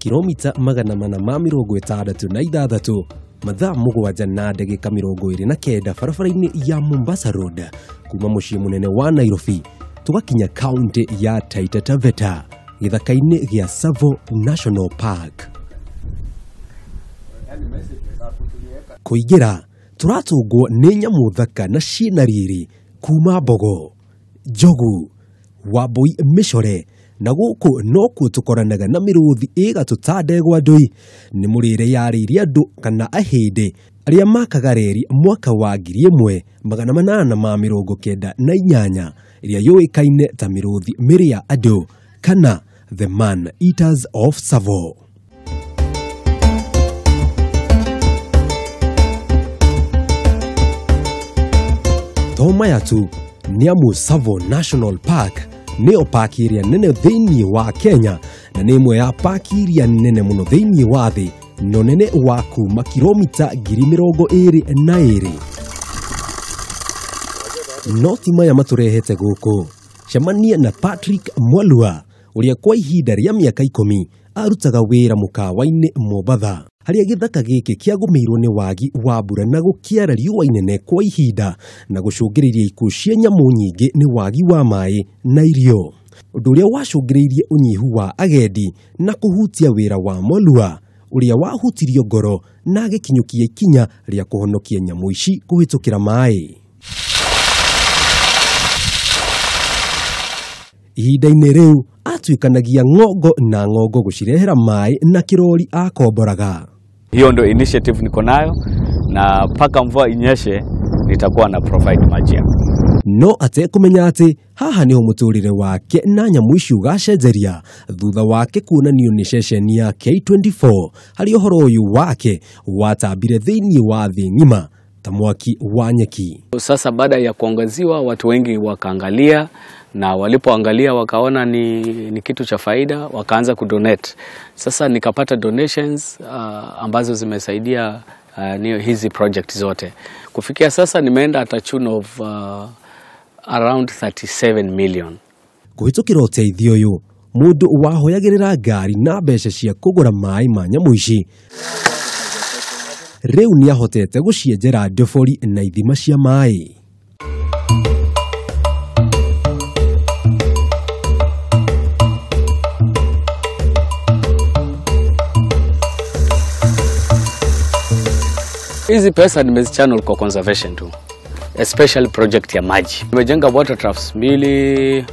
Kilomita 466, mathaa 7 na ndagĩka 29 barabara-inĩ ya Mombasa Road kuma mũciĩ mũnene wa Nairobi tũgakinya kaunti ya Taita Taveta gĩthaka-inĩ gĩa Tsavo National Park. Kũingĩra tũratũngwo nĩ nyamũ thaka na ciĩna riri kuma mbogo, njogu, wambũi mĩcore, na gũkũ nokuo tũkoranaga na mĩrũthi ĩgatũ ta ndegwa ndũi. Nĩ mũrĩre yarĩirie andũ kana ahĩndĩ arĩa makaga reri mwaka wa 1898 ĩrĩa yũĩkaine ta mĩrũthi mĩrĩa andũ kana the man eaters of Tsavo. To maya tu nĩ amu Tsavo National Park nĩyo paki ĩrĩa nene thĩinĩ wa Kenya na nĩ ĩmwe ya paki iria nene mũno thĩinĩ wa thĩ na ũnene wa kuma kilomita 22,000. No ti maya matũrehete gũkũ. Cemania na Patrick Mwalua ũrĩa kwa ihinda rĩa mĩaka 10 arutaga wĩra mũkawa-inĩ Mombatha, harĩa gĩthaka gĩkĩ kĩagũmĩirwo nĩ wagi wa mbura na gũkĩara riũa inene kwa ihinda na gũcũngĩrĩria ikuũ cia nyamũ nyingĩ nĩ wagi wa maĩ na irio, ũndũ ũrĩa wacũngĩrĩirie ũnyihu wa agendi na kũhutia wĩra wa Mwalua ũrĩa wahutirio ngoro na agĩkinyũkia ikinya rĩa kũhonokia nyamũ ici kũhĩtũkĩra maĩ. Ihinda-inĩ rĩu atuĩkanagia ng'ongo na ng'ongo gũcirehera maĩ na kĩrori akomboraga. Hiyo ndio initiative niko nayo, na mpaka mvua inyeshe nitakuwa na provide maji. No atekũmenya atĩ haha niho mũtũrĩre wake na nyamũ ici ũgacenjeria thutha wake kuonanio nĩ ceceni ya K24 harĩa ũhoro ũyũ wake watambire thĩinĩ wa thĩ ng'ima ta mwaki wa nyeki. Sasa baada ya kuangaziwa, watu wengi wakaangalia, na walipoangalia wakaona ni kitu cha faida, wakaanza kudonate. Sasa nikapata donations ambazo zimesaidia hizi project zote. Kufikia sasa nimeenda at a tune of around 37 million. Kũhĩtũkĩra ũteithio ũyũ, mũndũ wahoyagĩrĩra ngari na mbeca cia kũgũra maĩ ma nyamũ ici rĩu nĩahotete gũcienjera ndobori na ithima cia maĩ. Hizi pesa nimezichannel kwa conservation tu, especially project ya maji. Nimejenga water troughs 2,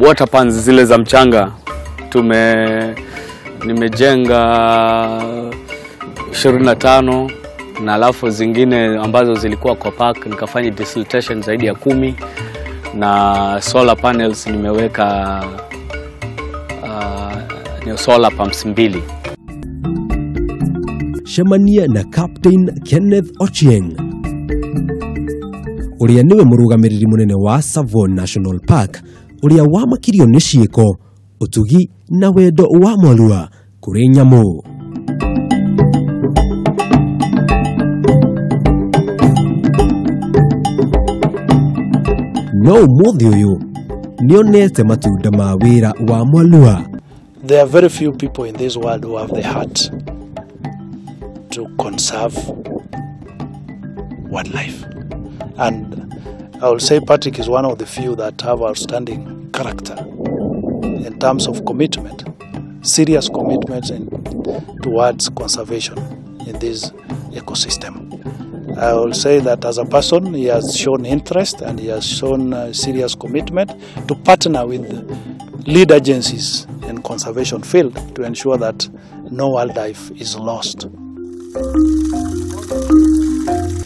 water pans zile za mchanga nimejenga 25, na alafu zingine ambazo zilikuwa kwa park nikafanya desiltation zaidi ya 10, na solar panels nimeweka ni solar pumps 2. Cemania na Captain Kenneth Ochieng ũrĩa nĩwe mũrũgamĩrĩri mũnene wa Tsavo National Park, ũrĩa wamakirio nĩ ciĩko, ũtugi na wendo wa Mwalua kũrĩ nyamũ. No ũmũthĩ ũyũ nĩonete matunda ma wĩra wa Mwalua. There are very few people in this world who have the heart to conserve wildlife. And I will say Patrick is one of the few that have outstanding character in terms of commitment, serious commitment towards conservation in this ecosystem. I will say that as a person, he has shown interest and he has shown serious commitment to partner with lead agencies in conservation field to ensure that no wildlife is lost.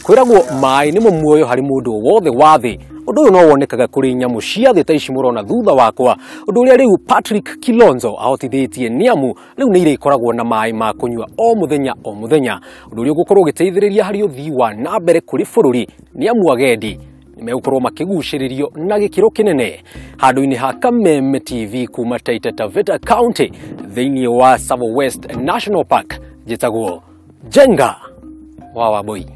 Kwĩragwo maĩ nĩmo muoyo harĩ mũndũ wothe wa thĩ. Ũndũ ũyũ no wonekaga kũrĩ nyamũ cia thĩ ta ici mũrona thutha wakwa, ũndũ ũrĩa rĩu Patrick Kilonzo ahotithĩtie nĩ amu rĩu nĩ irĩkoragwo na maĩ ma kũnyua o mũthenya o mũthenya, ũndũ ũrĩa ũgũkorwo ũgĩteithĩrĩria harĩ ũthii wa na mbere kũrĩ bũrũri nĩ amu agendi nĩmegũkorwo makĩgucĩrĩrio na gĩkĩro kĩnene. Handũ-inĩ ha Kameme TV kuma Taita Taveta County thĩinĩ wa Tsavo West National Park, njĩtagwo Jenga wa Wambui.